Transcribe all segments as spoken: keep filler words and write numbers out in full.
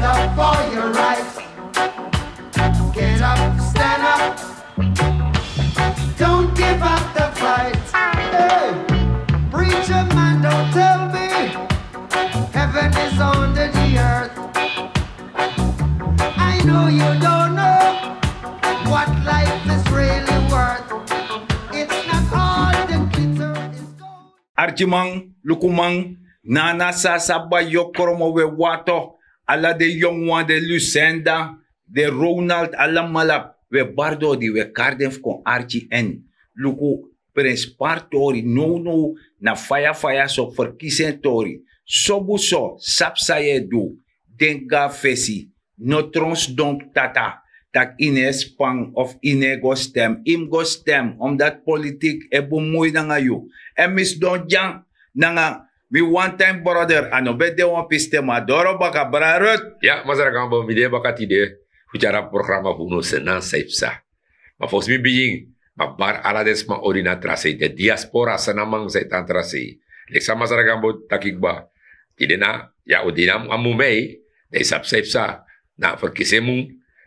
Up for your rights. Get up, stand up. Don't give up the fight. Hey, preacher man, don't tell me heaven is under the earth. I know you don't know what life is really worth. It's not all the glitter is gold. Arkiman, lukuman, nana sasa bayokromo we wato, ala de yongu wan de Lucenda, de Ronald, ala malap, we bardo di we karden fu kon arki en. Luku, prenspar tori, no no, na faya faya so ferkisen tori. Sobu so, sapsa ye du, den ga fesi, no trons donk tata, tak ine span of ine go stem, im go stem, omdat politik e bun mui nanga yu. En mi sidon dyan, nanga mi one time brother, a no ben de wan piste ma doro baka brarut. Ya, masra kan bon, mi de baka tide, fu tyara programa fu no senan saipsa. Ma fosi mi bigin, ma bar ala den sma odi na trasei, de diaspora sanaman sai tan trasei. Leksa masra kan bon takikba, tide na, ya odi na a mumei, de sap saipsa, na ferkisen mu.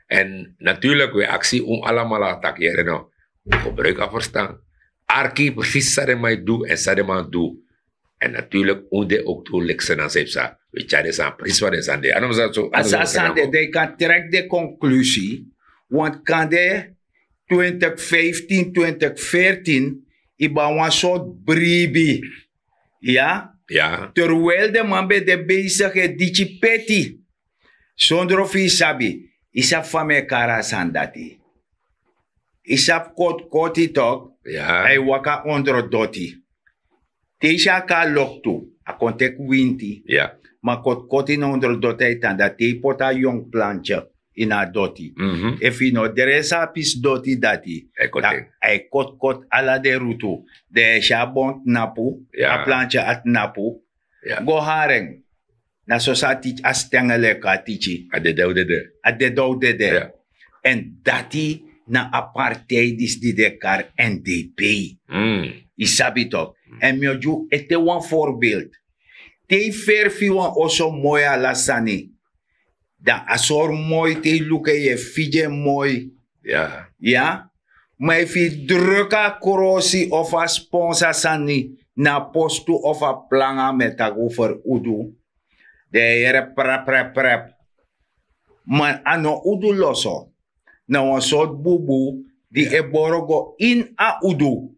En natuurlijk we aksi un alamala tak yere no, gebruik a verstan. Arki precies san den man e du en san den man du. En natuurlijk un de ook tu lekse na sepsa. We tyari san precies van den san de. Ano sa so. Asa san de, de kan trek de conclusie. Want kan de twintig vijftien, twintig veertien, iba wan soort bribi. Ja? Ja. Terwijl de man ben de bezig e dici peti. Sondro fi sabi, i sabi fa mi e kari a sani dati. I sabi kotkoti tok, a e waka ondro doti. Te i si a kon na loktu, a kon teki winti. Ma kotkoti na ondro doti a e tan, dan te i poti a yongu plantye ini a doti. Efu i no dresi a pisi doti dati, a e kotkoti ala den rutu. Dan yu e si a bon tnapu, a plantye a tnapu. Go hari en. Na soso a tiki, a stengel e kon a tiki. A dede o dede. A dede o dede. En dati na a partij disi di den e kari N D P. I sabi tok. En mi o gi yu ete wan voorbeeld. Te i ferfi wan oso moi ala sani, dan a sori moi, te i luku en yu e figi en moi. Ya. Ma efu i druk a krosi of a sponsa sani na a postu of a planga, mi e taki over udu, dan yu e yere prep prep prep. Ma a no udu loso. Na wan sortu bubu di e boro go ini a udu.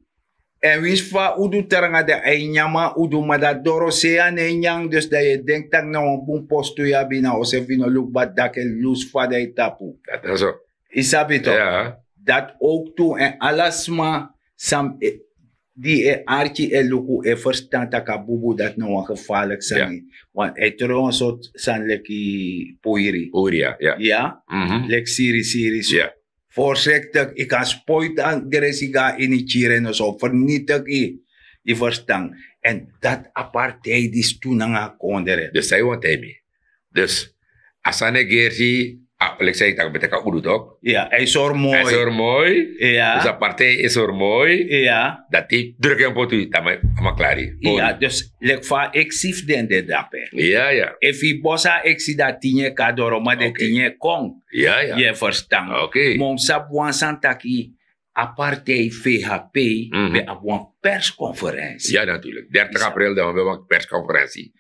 En winsi fa a udu tranga, dan a e nyan a udu, ma dati dorosei a no e nyan. Dus dan yu e denki tak' na wan bun postu yu abi na osefi no luku bati daki e lusu fa dan yu tapu. I sabi tok. Dati owk tu, en ala sma san di e arki e luku e ferstan tak' a bubu dati na wan gefarlik sani. Want a e tron wan sortu sani leki poiri. Ya. Leki siri siri so. Voorzichtig, yu kan spoiti a gresi go na ini kiri en no so fernitik yu. Yu ferstan? En dati a partij disi tu nanga a kondre. Dus san yu wani taigi mi? Dus a sani e gersi. Leki san yu taki, ben teki a udu tok. Ya, a e sori moi. A e sori moi. Ya. Dus a partij e sori moi. Ya. Dati druk en poti, dan a man klari. Ya, dus leki fa a eksi fu den de dape. Ya, ya. Efu yu bosi a eksi, dan tin yu e kon na doro, ma den tin yu e kon. Ya, ya. Yu e ferstan? Ma un sabi wan sani taki a partij V H P ben abi wan persconferentie. Ya, natuurlijk. Dertig april dan ben abi wan persconferentie.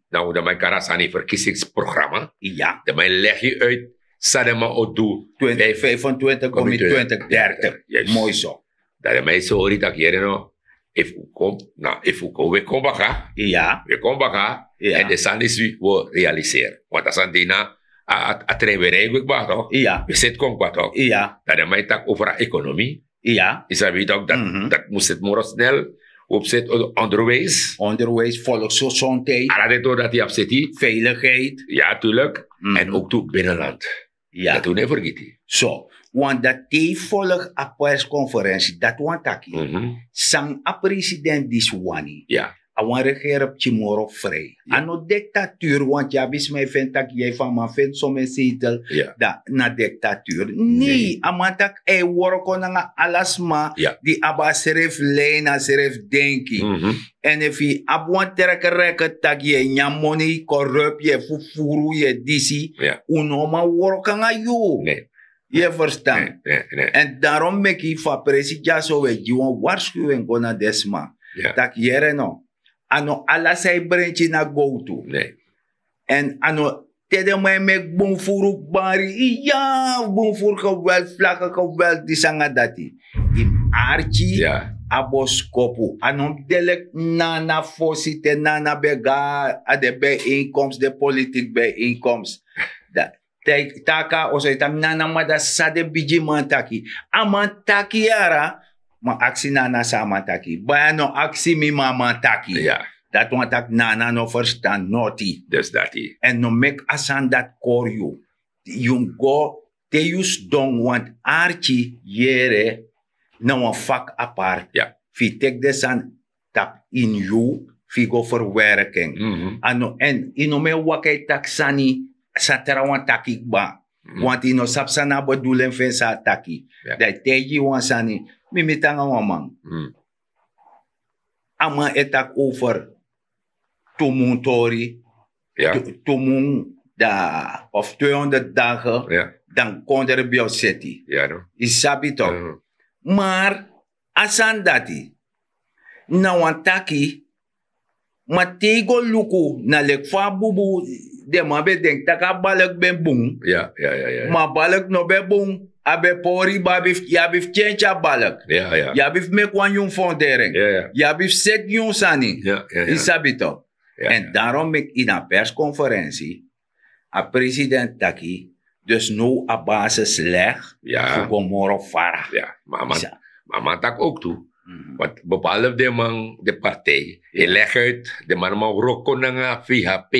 Dan un, dan man e kari a sani verkiezingsprogramma. Ya. Dan man e legi uit san den man o du. Twintig vijfentwintig, kom in twintig dertig. Moi so. Dan den man e sori taki yere no, efu un kon, na efu un kon, we kon baka. Ya. We kon baka. Ya. En den sani disi we realiseri. Want a sani de na a, a, a trein we rei gwe kba tok. Ya. We seti kon kba tok. Ya. Dan den man e taki over a ekonomi. Ya. Yu sabi tok, dati mus seti moro snel. We mus seti onderwijs. Onderwijs, volksgezondheid. Ala den tori dati yu abi seti. Veiligheid. Ya, natuurlijk. En ook tu binnenland. Ya. Dati un no e fergiti. So, want dati te yu folg a persconferentie, dati wani taki san a president disi wani. Ya. A wan regeri pikin moro frei. A no diktatuur, want yu abi sma e feni tak' yu e fu a man feni somen setel. Dan na diktatuur nei, a man tak' a e worko nanga ala sma di abi a srefi lei na srefi denki. Èn efu yu abi wan trekreke tak' yu e nyan moni, yu korup, yu e fufuru, yu e disi, un no o man worko nanga yu. Yu e ferstan? Èn darom meki fu a presi dyaso un e gi wan warskuwing go na den sma tak' yere no, a no ala san e brenki na gowtu. Èn a no te den man e meki bun furu bari, iya, bun furu geweld, flake geweld, disi nanga dati. Yu mus arki a boskopu. A no mus de leki nana fosi te nana ben go na den bijeenkomst, den politiki bijeenkomst. Taki a oso e taki nana, ma dati san den bigiman taki. A man taki yara. Ma aksi nana san a man taki, baya no aksi mi ma a man taki. Dati wani taki nana no ferstan noti. Èn no meki a sani dati kori yu. Yu mus go te yu sidon, want arki yere na wan fak apart. Fu yu teki den sani tapu ini yu fu yu go ferwerki en. A no, èn yu no mu e waka e taki sani san trawan taki kba. Want yu no sabi san na a bedoeling fu en san a taki. Dan yu taigi yu wan sani. Mi miti nanga wan man. A man e taki over tu mun tori, tu mun, dan of tweehonderd dagen, dan kondre ben o seti. Yu sabi tok. Mar a sani dati na wan taki. Ma te yu go luku na leki fa a bubu, den man ben denki tak' a balk ben bun. Ma a balk no ben bun. A ben pori, yu abi fu tyentyi a balk. Yu abi fu meki wan nyun fondering. Yu abi fu seti nyun sani. Yu sabi tok. Èn darom meki ini a perskonferensi a president taki, dus now a basis leg fu go moro fara. Ma a man taki ook tu, want bepaalde fu den man, de partij e leg uit, den man man wroko nanga vhp.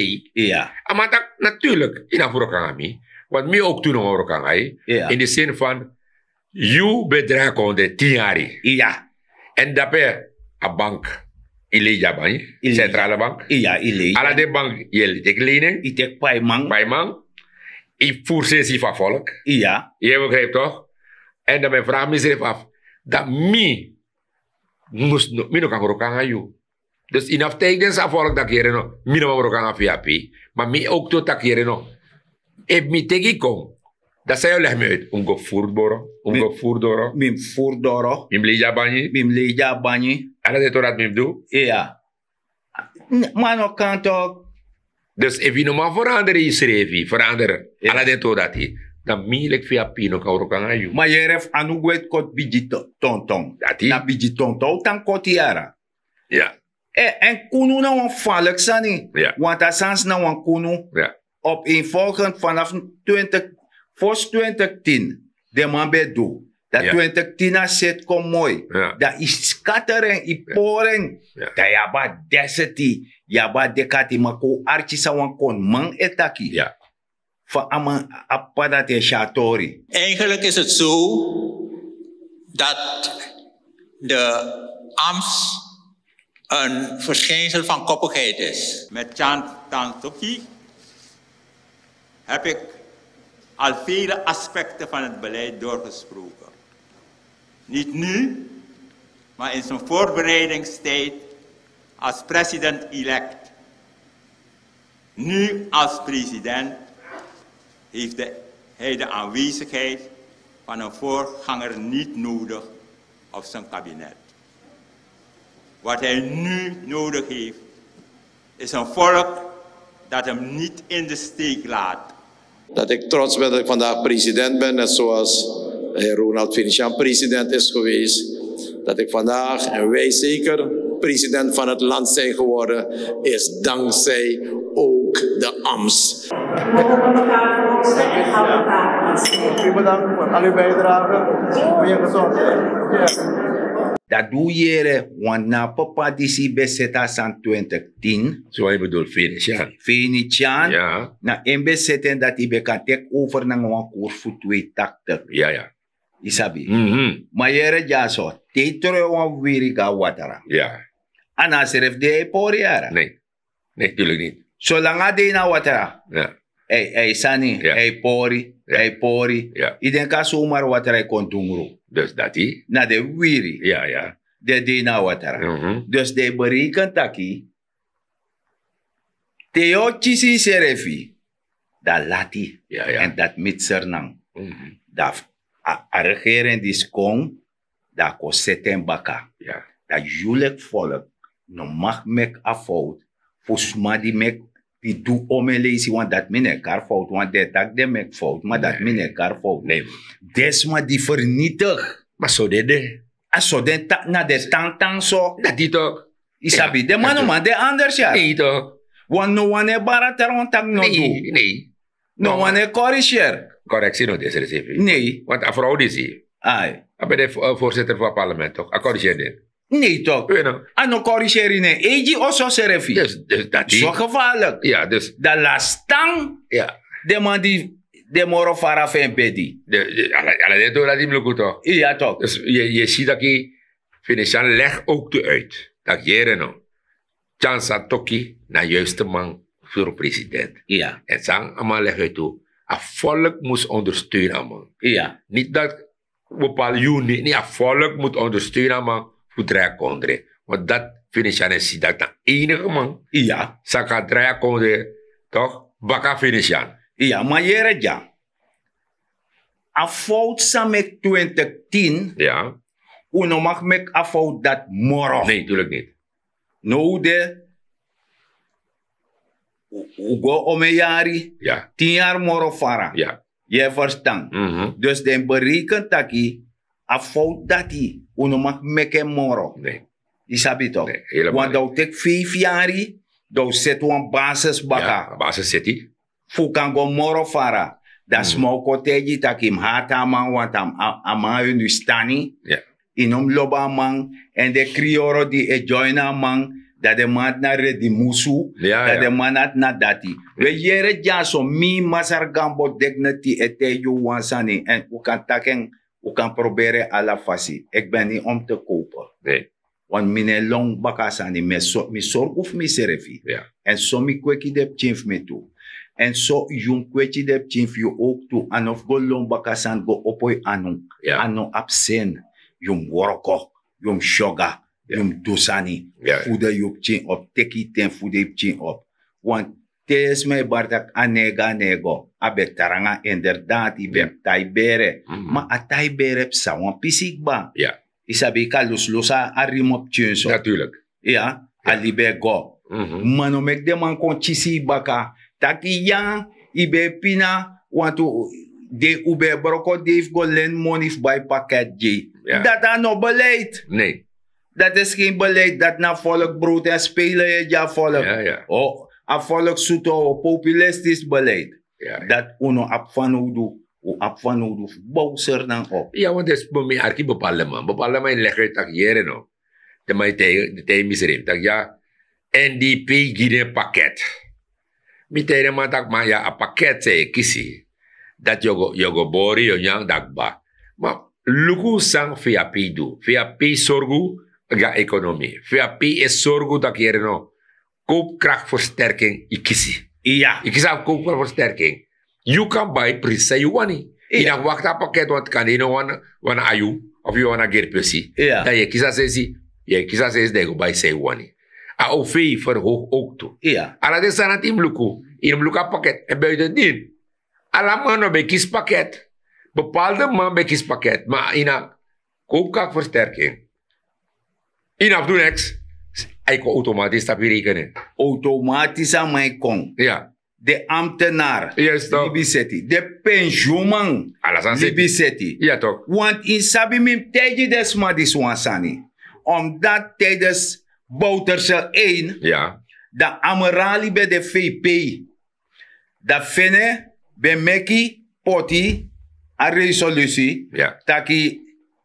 A man taki, natuurlijk yu na fu wroko nanga mi, want mi ook tu no man wroko nanga yu. In de zin van yu ben drai kon de tin yari. Èn dape a bank, yu lei dyabanyi, centrale bank, ala den bank yu e teki lening, yu teki paiman, yu furu sesi fu a volk. Yu e begrijp tok? Èn dan mi e vraag misrefi afu, dan mi mus no, mi no kan wroko nanga yu. Dus yu na fu taigi den san a volk taki yere no, mi no man wroko nanga vhp. Ma mi ook tu taki yere no, efu mi teki kon, dan san yu o leg mi uit? Un mus go furu doro. Un mus go furu doro. Mi mus furu doro. Mi mus lei dyabanyi. Mi mus lei dyabanyi. Ala den tori dati mi mus du. Iya. Ma a no kan tok. Dus efu yu no man ferandere yusrefi, ferandere ala den tori dati, dan mi leki vhp no kan wroko nanga yu. Ma yere fu a no go e koti bigi tonton. Dati na bigi tonton o tan koti yara. Èn kunu na wan faliki sani. Want a sansi na wan kunu. Op eenvolgend vanaf twintig, fosi twintig tin den man ben du. Dan twintig tin a seti kon moi. Dan yu skateri en, yu pori en. Dan yu abi a deseti, yu abi a dekati, ma kon un arki san wan koniman e taki. Fa a man, a p'pa dati e si a tori. Eigenlijk is het zo dat de amps een verschijnsel van koppigheid is. Met Chand Tantokhi heb ik al vele aspecten van het beleid doorgesproken. Niet nu, maar in zijn voorbereidingstijd als president-elect. Nu als president heeft hij de aanwezigheid van een voorganger niet nodig of zijn kabinet. Wat hij nu nodig heeft, is een volk dat hem niet in de steek laat. Dat ik trots ben dat ik vandaag president ben, net zoals heer Ronald Venetiaan president is geweest. Dat ik vandaag en wij zeker president van het land zijn geworden, is dankzij ook de amps. Mogen we elkaar voorstellen en gaan we elkaar aanstellen. U bedankt voor al uw bijdrage. Voor je gezondheid. Yes. Dati un yere, wan na p'pa disi ben seti a sani twintig tin. So yu bedul Venetiaan. Venetiaan. Na en ben seti en dati yu ben kan teki over nanga wan koers fu twee taktik. Yu sabi. Ma yere dyaso, te yu tron wan wiri go na watra. A na a srefi de a e pori yara. Nee, nee, tuurlijk niet. Solanga a de ini a watra, a e sani, a e pori, a e pori. Yu denki a somar watra e kon dungru? Dus dati na den wiwiri. Den de ini a watra. Dus den e bereken taki te yu o kisi yusrefi, dan lati. Èn dati miti sernan. Dan a regering disi kon, dan a kon seti en baka. Dan yu leki folk no mag meki a fout fu sma di meki, di du omen leisi. Want dati mi no e kari fout, want den e taki den meki fout, ma dati mi no e kari fout. Den sma di fernitigi. Ma so den de. A so den taki na den tantan so. Dati tok. Yu sabi den man no man de anders ya. Nei tok. Wan no wan e bari a tron taki no du. Nei. No wan e korrigeer. Koreksi no de sresefi. Nei. Want a frow disi, ai, a ben de voorzitter fu a parlement tok, a korrigeer den. Nei tok. A no korrigeer ini en eigi oso srefi. Dus dati so gevaarlijk. Dan lastan den man di de moro fara fu en bedi. Ala den tori a di mi luku tok. Ya tok. Dus yu e si taki Venetian leg ook tu uit dat yere no, Tjan Satoki na juiste man voor president. En sang a man leg uit tu, a volk moest ondersteunen a man. Niet dat bepaalde unie, nee, a volk moet ondersteunen a man voor drijkondre. Want dat Venetian is dat na enige man. Saka drijkondre, toch? Baka Venetian. Ya, ma yere dya. A fout san meki twintig tin, un no mag meki a fout dati moro. Nee, tuurlijk niet. No un de, un go omen yari, tin yari moro fara. Yu e ferstan? Dus den bereken taki a fout dati un no mag meki en moro. Yu sabi tok? Want dan un teki feifi yari, dan un seti wan basis baka. Fu kan go moro fara. Dan sma o kon taigi yu taki yu mus hati a man, want a man a yu nu stani. Yu no mus lobi a man. Èn den kriyoro di e join a man, dan den man ati na redimusu, dan den man ati na dati. We yere dyaso mi masargambo dignity e taigi yu wan sani, èn un kan taki en, un kan proberi en ala fasi. Eki ben ni om te kope. Want mi no e lon baka sani, mi sorgu fu misrefi. Èn so mi kweki den pikin fu mi tu. Èn so yu mus kweki den pikin fu yu owktu. A no fu go lon baka sani go opo yu anu. A no abi sen. Yu mus wroko, yu mus syoga, yu mus du sani. Fude yu pikin op, teki yu ten fude yu pikin op. Want te yu e sma e bari taki a nego a nego, a ben tranga inderdaad, yu ben mus tai bere. Ma a tai bere psa wan pisi kba. Yu sabi yu kan lusu lusu a rim op tyun so. Ya, a libi e go. Ma no meki den man kon kisi yu baka taki ya, yu ben e pina wantu dei, un ben e broko dei fu go leni moni fu bai paket gi yu. Dati a no beleid. Dati is gen beleid, dati na volk brood en spelen yu e gi a volk. A volk sutu a populistis beleid. Dati un no abi fanowdu. Un abi fanowdu fu bow sernan op. Ya, want dus mi arki bepaalde man, bepaalde man e leg uit taki yere no, den man e taigi mi srefi taki ya, N D P gi den paket. Mi taigi den man taki man ya, a paket san yu e kisi, dati yu o go bori, yu o nyan, dati kba. Ma luku san V A P du. V A P sorgu gi a ekonomi. V A P e sorgu taki yere no, koopkrachtversterking yu kisi. Yu kisi a koopkrachtversterking. Yu kan bai prisi san yu wani. Yu na wakti a paket, want kande yu no wani a yu, of yu wani a gerpesi. Dan yu e kisi a sensi, yu e kisi a sensi dan yu go bai san yu wani. A OV verhoog ook tu. Ala den sani dati yu mus luku. Yu no mus luku a paket en buiten din. Ala man no ben kisi paket. Bepaalde man ben kisi paket, ma yu na koopkrachtversterking, yu no abi du niks. A e kon automatisch tapu yu rekening. Automatisch a man e kon. Den ambtenaar libi seti, den pensioenman libi seti. Want yu sabi mi mus taigi den sma disi wan sani. Omdat tijdens Bouterse één, dan amerali ben de VP, dan fene ben meki poti a resolusi taki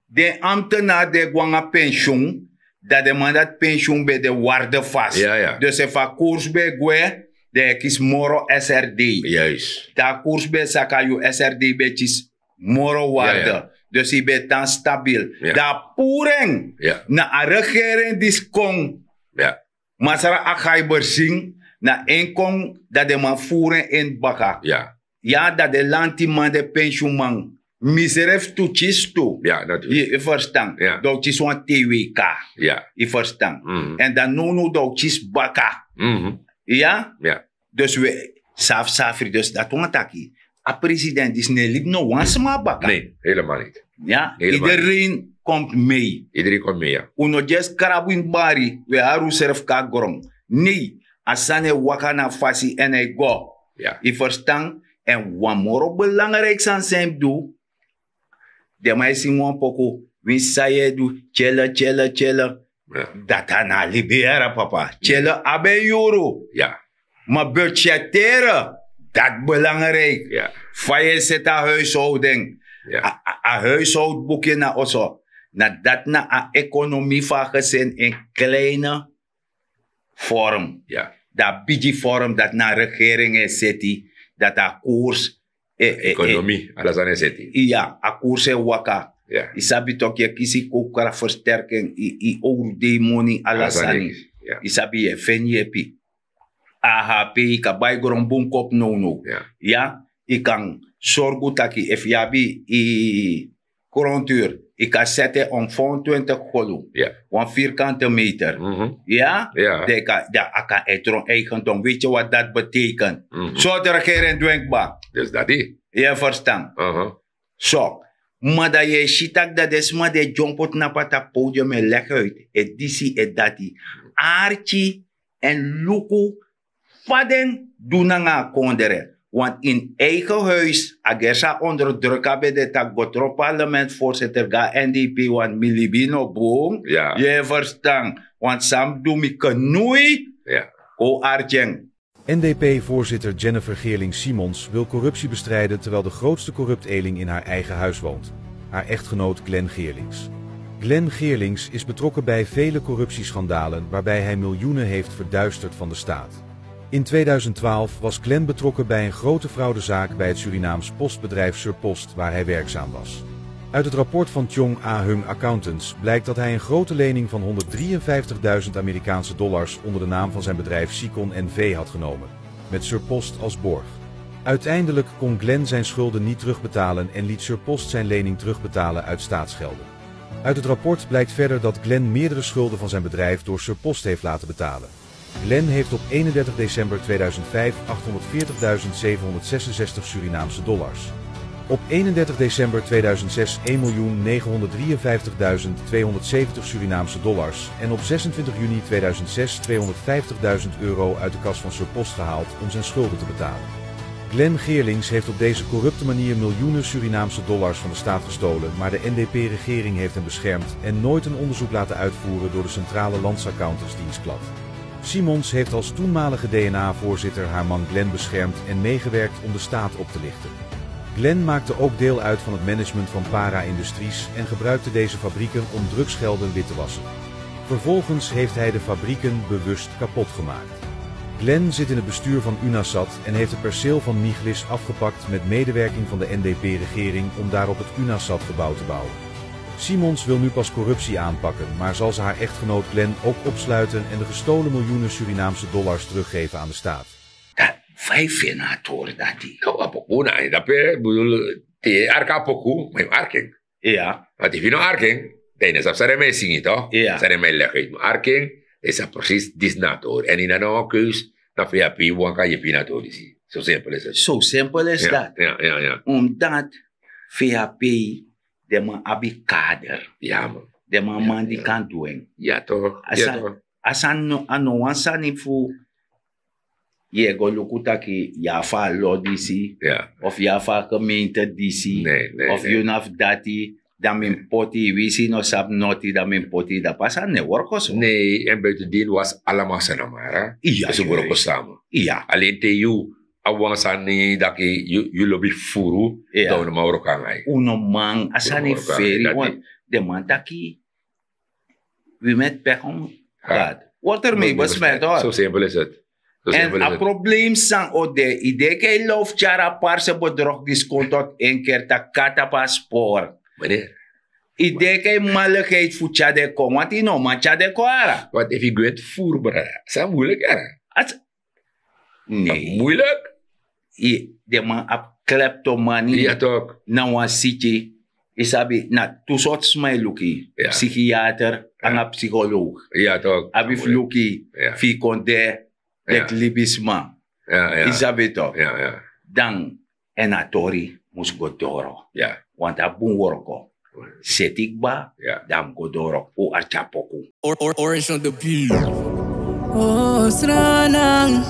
den ambtenaar di e go nanga pensioen, dan den man dati pensioen ben de waarde vast. Dus efu a koers ben e gwe, dan yu e kisi moro SRD. Dan a koers ben e saka, yu SRD ben e kisi moro waarde. Dus yu ben e tan stabiel. Dan a puru en na a regering disi kon Masra a gaibersin na en kon, dan den man furu en ini baka. Ya, dan den lantiman, den pensyunman, misrefi tu kisi tu. Yu e ferstan? Dan un kisi wan twk. Yu ferstan? Èn dan nownow dan un kisi baka. Ya. Dus we safsafri, dus dati wani taki a president disi no e libi no wan sma baka. Nei, helemaal niti. Ya, idereen komt mei. Idereen komt mei, ya. Un no dye skrabu ini bari, we hari unsrefi kon na gron. Nei, a sani e waka na fasi èn a e go. Yu ferstan? Èn wan moro belangriki sani san yu mus du. Den man e singi wan poku, winsi san yu e du, tyele tyele tyele. Dati a no a libi yara, papa. Tyele abi en yuru. Ma budgeteren, dati belangriki. Fa yu e seti a huishouden, a huishoudbuki na oso. Na dati na a ekonomi fu a gesin in kleine vorm. Dan a bigi vorm dati na a regering e seti, dati a koers. Ekonomi, ala sani e seti. Ya, a koers e waka. Yu sabi toki, yu e kisi kowkra, versterking, yu owru dei moni, ala sani. Yu sabi, yu e feni yepi. A hapi yu kan bai gron bun kopu nownow. Ya, yu kan sorgu taki efu yu abi yu grontur, yu kan seti en om vijfentwintig golu, wan vierkante meter. Ya, dan a kan e tron eigendom. Weet yu wat dati betekent? So de regering dwingt ba. Dus dati, yu e ferstan? So, ma dan yu e si taki dan den sma di e dyompo tnapu na tapu podium e legi uit, e disi, e dati, arki èn luku fa den du nanga a kondre. Want in eigen huis a gersi a onderdruk abi ede taki go tron parlement voorzitter go na N D P, want mi libi no bun. Yu e ferstan? Want san mi du mi knui. Go arki en. N D P-voorzitter Jennifer Geerlings-Simons wil corruptie bestrijden terwijl de grootste corrupt-eling in haar eigen huis woont, haar echtgenoot Glenn Geerlings. Glenn Geerlings is betrokken bij vele corruptieschandalen waarbij hij miljoenen heeft verduisterd van de staat. In tweeduizend twaalf was Glenn betrokken bij een grote fraudezaak bij het Surinaams postbedrijf Surpost, waar hij werkzaam was. Uit het rapport van Chong A. Hung Accountants blijkt dat hij een grote lening van honderddrieënvijftigduizend Amerikaanse dollars onder de naam van zijn bedrijf Sicon N V had genomen, met Surpost als borg. Uiteindelijk kon Glenn zijn schulden niet terugbetalen en liet Surpost zijn lening terugbetalen uit staatsgelden. Uit het rapport blijkt verder dat Glenn meerdere schulden van zijn bedrijf door Surpost heeft laten betalen. Glenn heeft op eenendertig december tweeduizend vijf achthonderdveertigduizend zevenhonderdzesenzestig Surinaamse dollars, op eenendertig december tweeduizend zes één miljoen negenhonderddrieënvijftigduizend tweehonderdzeventig Surinaamse dollars en op zesentwintig juni tweeduizend zes tweehonderdvijftigduizend euro uit de kas van Surpost gehaald om zijn schulden te betalen. Glenn Geerlings heeft op deze corrupte manier miljoenen Surinaamse dollars van de staat gestolen, maar de N D P-regering heeft hem beschermd en nooit een onderzoek laten uitvoeren door de Centrale Landsaccountantsdienst plat. Simons heeft als toenmalige D N A-voorzitter haar man Glenn beschermd en meegewerkt om de staat op te lichten. Glenn maakte ook deel uit van het management van Para Industries en gebruikte deze fabrieken om drugsgelden wit te wassen. Vervolgens heeft hij de fabrieken bewust kapot gemaakt. Glenn zit in het bestuur van Unasat en heeft het perceel van Miglis afgepakt met medewerking van de N D P-regering om daar op het Unasat-gebouw te bouwen. Simons wil nu pas corruptie aanpakken, maar zal ze haar echtgenoot Glenn ook opsluiten en de gestolen miljoenen Surinaamse dollars teruggeven aan de staat. Fa yu feni a tori dati? No, a poku na ini dape, bedoel, te yu arki a poku, ma yu mus arki en. Iya. Want efu yu no arki en, dan yu no sabi san den man e singi, toch? Iya. San den man e legi uit, yu mus arki en, dan yu sabi precies disi na a tori. Èn yu no abi wan keus, na V H P yu wan kan yepi na a tori disi. So simpel is het. So simpel is dat. Ja, ja, ja. Omdat V H P, den man abi kader. Ja, man. Den man, man di kan du en. Ja, toch. A sani no, a no wan sani fu yu e go luku taki yu abi fu a lo disi, of yu abi fu a gemeente disi, of yu no abi fu dati, dan mi mus poti yu, winsi yu no sabi noti, dan mi mus poti yu, dan a sani no e worko so. Nee, en buitendien was allemaal Sanamara. Iya, dus we werken samen. Iya. Alleen te yu abi wan sani dati yu, yu lobi furu, dan un no man wroko nanga yu. Un no man, a sani feri, want den man taki, wi met pech omgaat, wordt er mee besmet, hoor. Zo simpel is het. Zo simpel is het. En a probleem san o de, yu denki yu lobi tyari a parse bedrog disi kon tot één keer, taki kati abi a spoor. Meneer, Yu denki a yu manlikheid fu tyari den kon, want yu no man tyari den kon, ara. Want efu yu gwe eti furu, brada, san muilik, ara. Nei. Muilik. Den man abi kleptomani. Na wan siki. Yu sabi na tu sortu sma e luku yu. Psychiater nanga psycholoog. Abi fu luku yu, fu yu kon de leki libisma. Yu sabi tok. Dan, èn a tori mus go doro. Want a bun worko. Seti kba, dan a mus go doro. Un arki a poku. Orange on the beat. Oh, Sranan.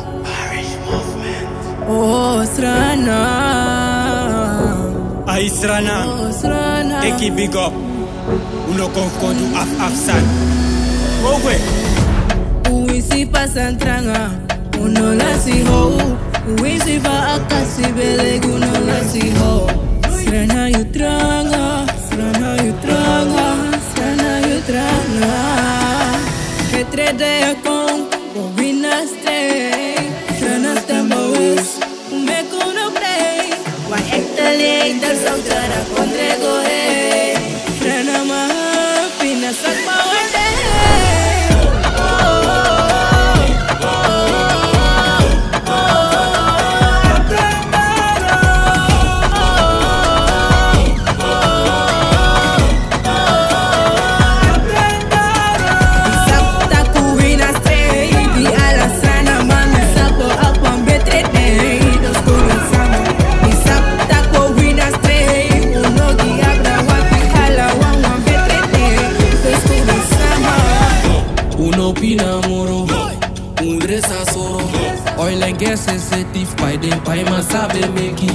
Oh, Sranan. Ai, Sranan. Oh, Sranan. Teki big up. Un no kon kon du af af sani. Go gwe. Un winsi pasa tranga. Un no lasi ho. Un winsi fa a kasi bele, un no lasi ho. Srana yu tranga, Srana yu tranga, Srana yu tranga. Betre dei e kon, bo wini a strei. Srana stemba wes. Un meki un no plei. Wan ekte leider, so tyari a kondre go hei. Srana man hapi, na saki man wete hei. Mi sabi tak' un wini a strei. Di ala Sranaman, mi sabi un abi wan betre dei. Dus kudo sama. Mi sabi tak' un wini a strei. Un no gi abra wan, di ala wan wan betre dei. Dus kudo sama. Un no pina moro. Un dresa soro. Oil and gas sensitive. Pai den paiman sabi meki.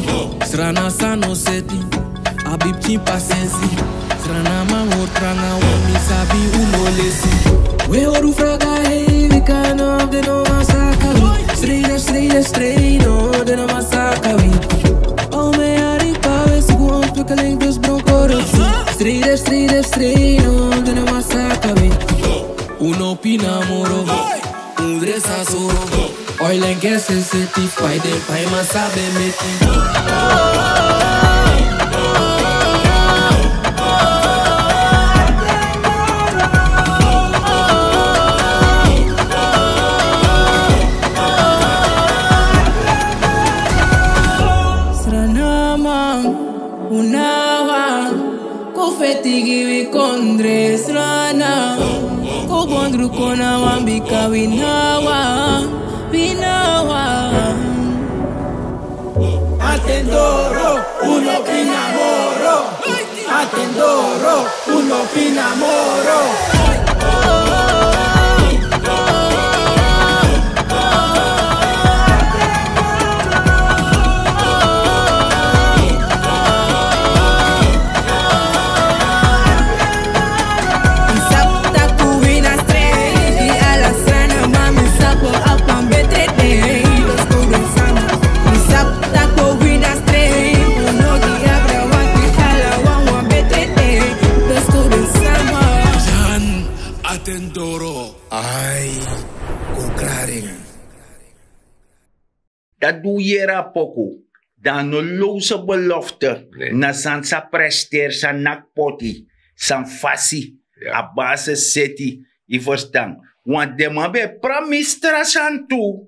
Srana san no seti. Abi pikin pasensi. Sranaman hori tranga, want mi sabi un no lesi. We hori un fraga hei, wi kan no, den no man saka wi. Strijder, strijder, strijder, no, den no man saka wi. Al mi yari pa we suku ontwikkeling, dus bron corruptie. Strijder, strijder, strijder, no, den no man saka wi. Un no pina moro. Un dresa soro. Oil and gas sensitive. Pai den paiman sabi meki. Sranaman, un na wan. Kon feti gi wi kondre Srana. Kon bondru kon na wan, bika wi na wan, wi na wan. A ten doro, un no pina moro. A ten doro, un no pina moro. Mi sabi tak' un wini a strei. Di ala Sranaman, mi sabi un abi wan betre dei. Dus kudo sama. Mi sabi tak' un wini a strei. Un no gi abra wan, di ala wan wan betre dei. Dus kudo sama. San a ten doro. Ai, go klari. Dati di un yere a poku, dan a no lowse belofte. Na san sa presteri, san naki poti, san fasi, a base seti, yu ferstan. Want den man ben e pramisi tra sani tu.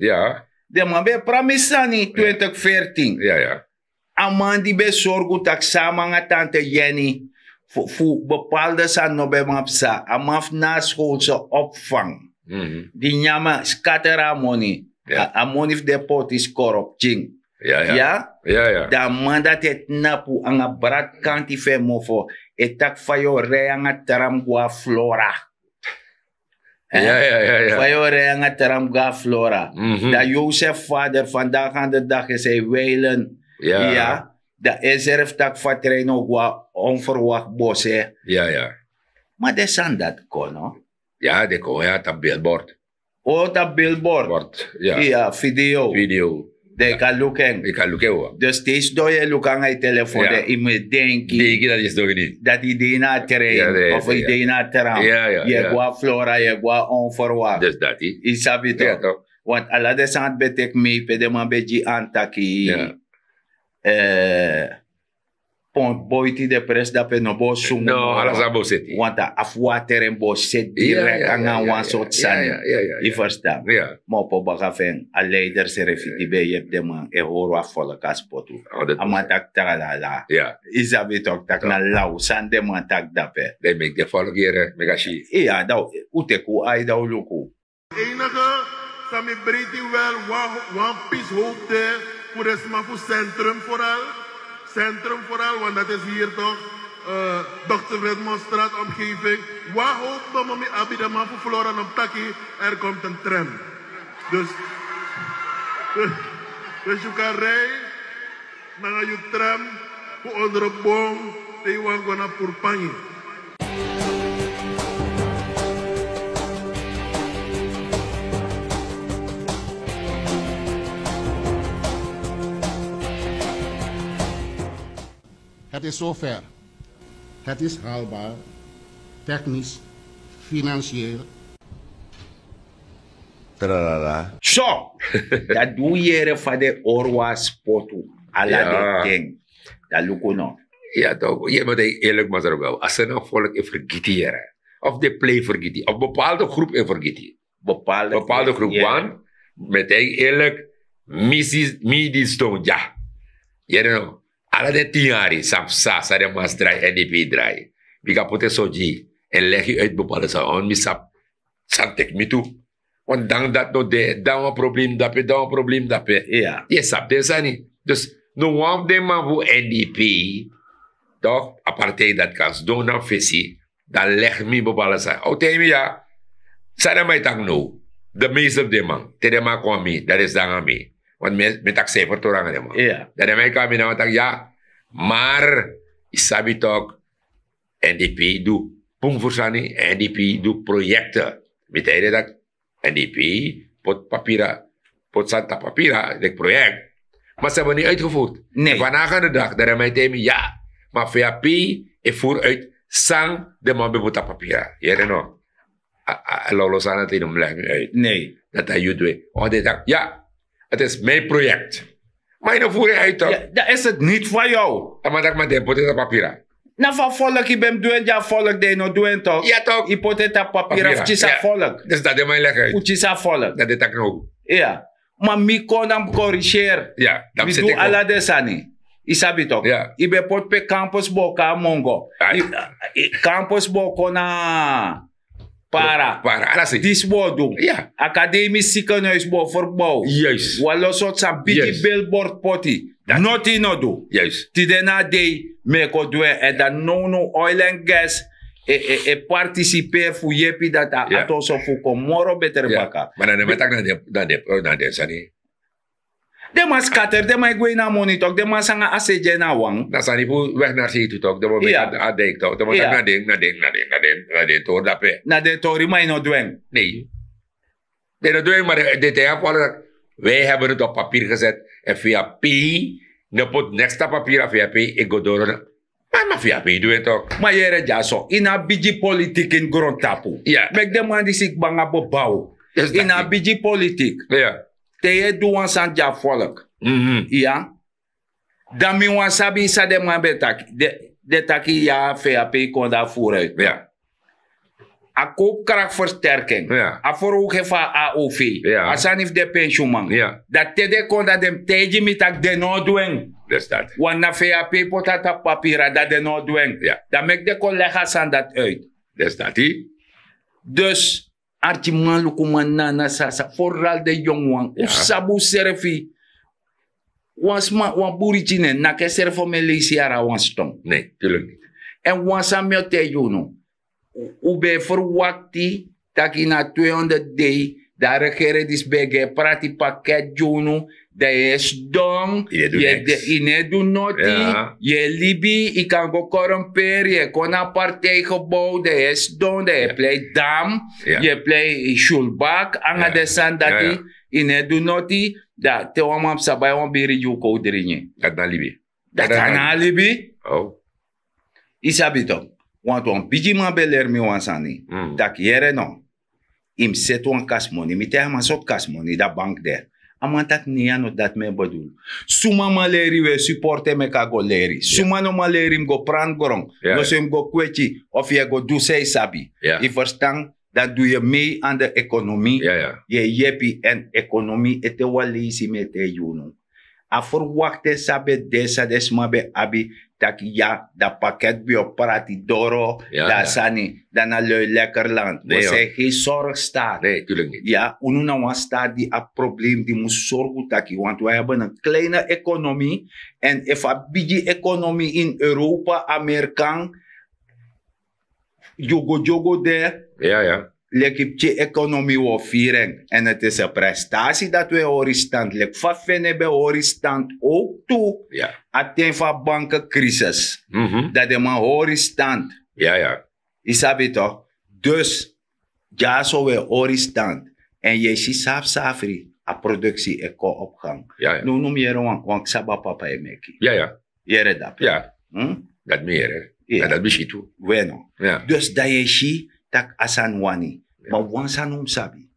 Den man ben e pramisi sani twintig veertien. A man di ben e sorgu tak' san a man nanga tante Jenny fu, fu bepaalde sani no ben man psa. A man fu na a schoolse opvang. Di nyan man skateri a moni. A, a moni fu den poti skoro pikin. Ya. Dan a man dati e tnapu nanga brati kanti fu en mofo. E taki fa yu o rei nanga tram go na Flora. Fa yu o rei nanga tram go na Flora. Dan Josef vader vandaag aan de dag is hij wijlen. Ya. Dan Ezra fu taki fa trein o go na onverwacht bose. Ma den sani dati kon no. Ya, den kon ya tapu billboard. O tapu billboard. Bord, ya. Ya, video. Video. Dan yu kan luku en. Yu kan luku en. Dus te yu sidon yu e luku nanga yu telefon, dan yu mus e denki. Denki dati yu sidon ini. Dati yu de ini a trein of yu de ini a tram. Yu e go na Flora, yu e go na onverwacht. Dus dati. Yu sabi tok. Want ala den sani ben teki mei pe den man ben gi an taki. Eh, Boiti de pres dape no bo sungu no ala san bo seti. Want a afu water en bo seti direk anga wan sort sani. Yu ferstan? Ma opo baka fu en a leider srefi di ben yepi den man e hori wan folk a spotu. A man taki tralala. Yu sabi tok tak' na law san den man taki dape. Den meki den folk yere meki a si. Iya dan un teki un ai dan un luku. Enige san mi breiti wel wan pis hoop de fu den sma fu centrum foral. Centrum foral want dat is hier toch dokter redmondstrat omgeving. Wan hoop nomo mi abi den man fu flora no taki er komt en trem. Dus dus yu kan rij nanga yu trem fu ondro bon te yu wan go na purpangi. Het is zover. Het is haalbaar, technisch, financieel. Tralala. So dat di un yere fa den hori wan spotu ala den ten. Dan luku no. Ya tok yu mus de eerlik masra bel a seni a volk e fergiti yere of de plei fergiti of bepaalde groep e fergiti. Bepaalde groep wan met hij eerlik misi mi di ston dya. Yere no ala den tin yari san psa san den man si drai èn di pi drai. Bika poti en so gi en legi uit bepaalde san on mi sabi. San teki mi tu. Want dan dati no de dan wan problem dape dan wan problem dape. Yu e sabi den sani. Dus no wan fu den man fu n d p tok a partij dati kan sidon na fesi. Dan legi mi bepaalde sani a o taigi mi ya. San den man e taki now? De meeste fu den man te den man kon na mi dan den sidon nanga mi. Want mi e taki san e fertori nanga den man. Dan den man e kon na mi na man taki ya. Mar yu sabi tok n d p du pun fu sani n d p du proyekte. Mi taigi den taki n d p poti papira poti sani tapu papira leki proyekti. Ma si abi ni uitgefurtu. Fu a nagande dagi dan den man e taigi mi ya. Ma fu ya pei e furu uit san den man ben poti tapu papira yere no? A lawlaw sani dati yu no mus legi mi uit. Dati a yu du en. Wan den taki ya. Dati isi mi proyekti. Ma yu no furu en uit tok. Dan isi dati niti fa yu. A man taki ma den poti en tapu papira. Na fu a folk yu ben mus du en di a folk den yu no du en tok. Yu poti en tapu papira fu kisi a folk. Fu kisi a folk. Ma mi kon dan mus koriseri. Mi du ala den sani. Yu sabi tok yu ben poti pe kampus bo kon na mongo. Kampus bo kon na para. Disi bo du. Akademi sikenuis bo ferbow. Wan lo sortu san bigi bilbord poti. Noti yu no du. Tide na a dei mi e kon du en èn dan nownow oil èn gas e partisiperi fu yepi dati a ati oso fu kon moro betre baka. Ma na den man taki na den sani. Den man skater den man e gwe ini a moni tok den man sanga a se gi en na wan. Na sani fu wegi na sei tu tok den man meki a dei tok den man taki na den na den na den na den tori dape. Na den tori ma yu no du en. Nei. Den no du en ma den ten ya folo dati. Wi hebi no tu a papiri geset. Èn fu ya pei no poti neks na papiri a fu ya pei e go doro na. Ma fu ya pei du en tok. Ma yere dyaso ini a bigi politiki ini grontapu. Meki den man disi kba nanga bobaw. Ini a bigi politiki. Te yu e du wan sani gi a folk. Iya. Dan mi wani sabi san den man ben taki. Den taki ya fu ya pei kon dan a furu uit. A kowpu krakti fersterki en. A ferowgu en fu a a o v. A sani fu den pensyuman. Dan te den kon dan den mus taigi mi tak' den no o du en. Wan na fe a pe yu poti a tapu papira dan den no o du en. Dan meki den kon legi a sani dati uit. Dus arkimanlukuman nana sasa foral den yongu wan un sabi unsrefi. Wan sma wan buriki nen naki en srefi o mi e leisi yara wan ston. Èn wan san mi o taigi unu. Un ben e ferwakti tak' ini a tweehonderd dei dan a regere disi ben e gi en prati paket gi unu. Dan yu e sidon yu no e du noti. Yu e libi yu kan go koromperi yu e kon na a partijgebow dan yu e sidon dan yu e plei dam yu e plei syulbak nanga den sani dati. Yu no e du noti. Dan te wan man psa bai wan biri gi un kon un dringi. Dati na libi. Dati na a libi. Yu sabi to? Wantu wan bigiman ben leri mi wan sani tak' yere no. Yu mus seti wan kasi moni mi taigi a man sortu kasi moni di a bank de. A man taki nei, a no dati mi e bedul. Suma man leri yu, e suporte meki a go leri. Suma no man leri yu, mus go pranti gron. No so yu mus go kweti, of yu e go du san yu sabi. Yu ferstan? Dan du yu mei an de ekonomi. Yu e yepi, èn ekonomi ete wan leisi mi e taigi unu. A ferwakti san ben de, san den sma ben abi, taki ya, dan paket ben o prati doro. Dan a sani, dan na lui lekerland. We seni gen sorgstaat. Ya, unu na wan staat di abi problem di mus sorgu taki, want wi abi en kleine ekonomi. Èn efu a bigi ekonomi ini Europa, Amerikan, dyogo dyogo de. Leki pikin ekonomi wi o firi en. Èn ete se prestasi dati wi e hori stand leki fa fene ben hori stand. Ook tu a ten fu a bankenkrisis, dan den man hori stand. Yu sabi tok? Dus dyaso wi e hori stand. Èn yu e si safsafri a produksi e kon op gang. Nownow mi yere wan ksaba papa e meki. Yere dape. Dati mi yere. Dati mi si tu. Weno. Dus dan yu e si tak' a sani wani. Ma wan sani un mus sabi,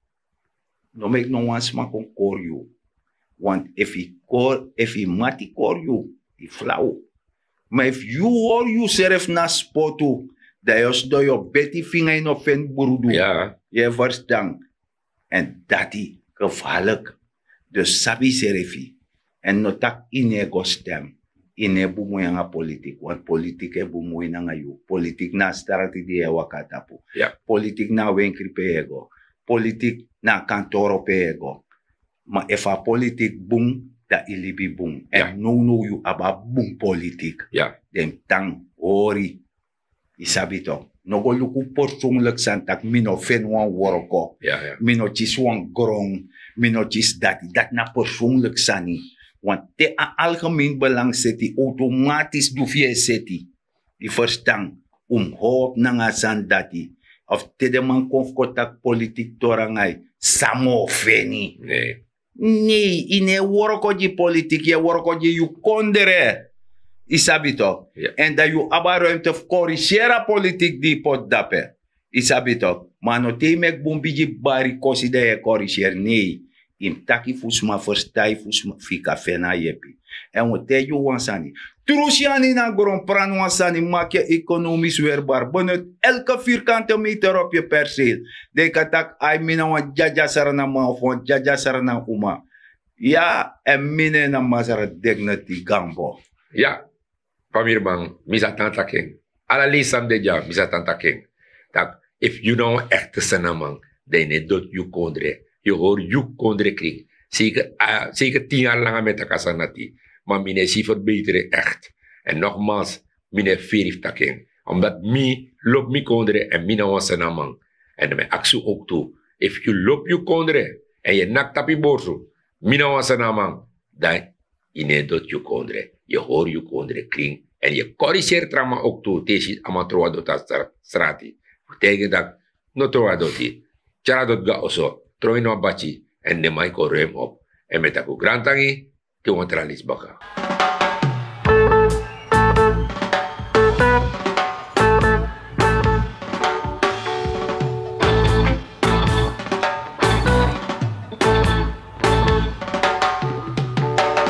no meki no wan sma kon kori yu. Want efu yu kori, efu yu mati kori yu, yu flau. Ma efu yu hori yusrefi na spotu, dan yu o sidon, yu o beti finga, yu no feni brudu. Yu e ferstan? Èn dati gevaarlik. Dus sabi yusrefi. Èn no taki yu no e go stem. Yu no e bumui nanga politik, want politik e bumui nanga yu. Politik na a strati di yu e waka tapu. Politik na a wenkri pe yu e go. Politik na a kantoro pe yu e go. Ma efu a politik bun, dan yu libi bun. Èn nownow yu abi a bun politik. Den mus tan hori. Yu sabi tok? No go luku personlik sani tak' mi no feni wan wroko. Mi no kisi wan gron. Mi no kisi dati. Dati na personlik sani. Want te a algemeen belang seti, automatis du fu yu e seti. Yu ferstan? Un mus howpu nanga a sani dati. Of te den man kon fu kon taki politik tori nanga yu, san mi o feni? Nei, yu no e wroko gi politik, yu e wroko gi yu kondre. Yu sabi tok? Èn dan yu abi a ruimte fu koriseri a politik di yu poti dape. Yu sabi tok? Ma a no te yu meki bun bigi bari kosi dan yu e koriseri, nei. Yu mus taki fu sma, ferstan yu fu sma, fu yu kan feni a yepi. Èn un o taigi yu wan sani. Trusi yu anu ini a gron, prani wan sani, maki yu ekonomis werbar, benut elke vierkante meter op yu perseel. Dan yu kan taki, ai, mi na wan dyadya srana man of wan dyadya srana uma. Ya, èn mi nen na masra dignity gambo. Ya, famiri man, mi sa tan taki en. Ala leisi san mi de dya, mi sa tan taki en. Tak' efu yu na wan ekte sranaman, dan yu no e doti yu kondre. Yu hori yu kondre krin. Seiker, a seiker tin yari langa mi e taki a sani dati. Ma mi no e si ferbeitre ekte. Èn nogmals, mi no e feri fu taki en. Omdat mi lobi mi kondre èn mi na wan sranaman. Èn dan mi e aksi yu ook tu. Efu yu lobi yu kondre èn yu e naki tapu yu borsu, mi na wan sranaman, dan yu no e doti yu kondre. Yu hori yu kondre krin. Èn yu e koriseri tra man ook tu te yu si a man tron wan doti na stra-, strati. Fu taigi en tak' no tron wan doti. Tyari a doti go na oso, tron ini wan bati, èn den man e kon ruim op. Èn mi e taki un grantangi, te wan tra leisi baka.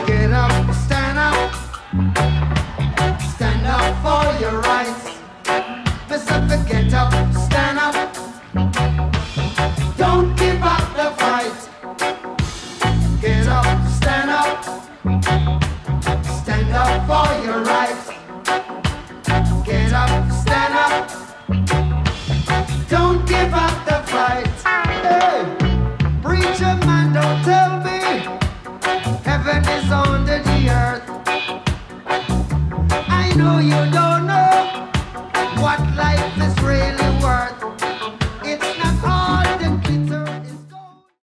Get up, stand up, stand up for your rights. Mister, get up, stand up. Don't give up the fight. Get up, stand up. Stand up for your rights. Get up, stand up. Don't give up the fight. Hey, preacher man, don't tell me heaven is under the earth. I know you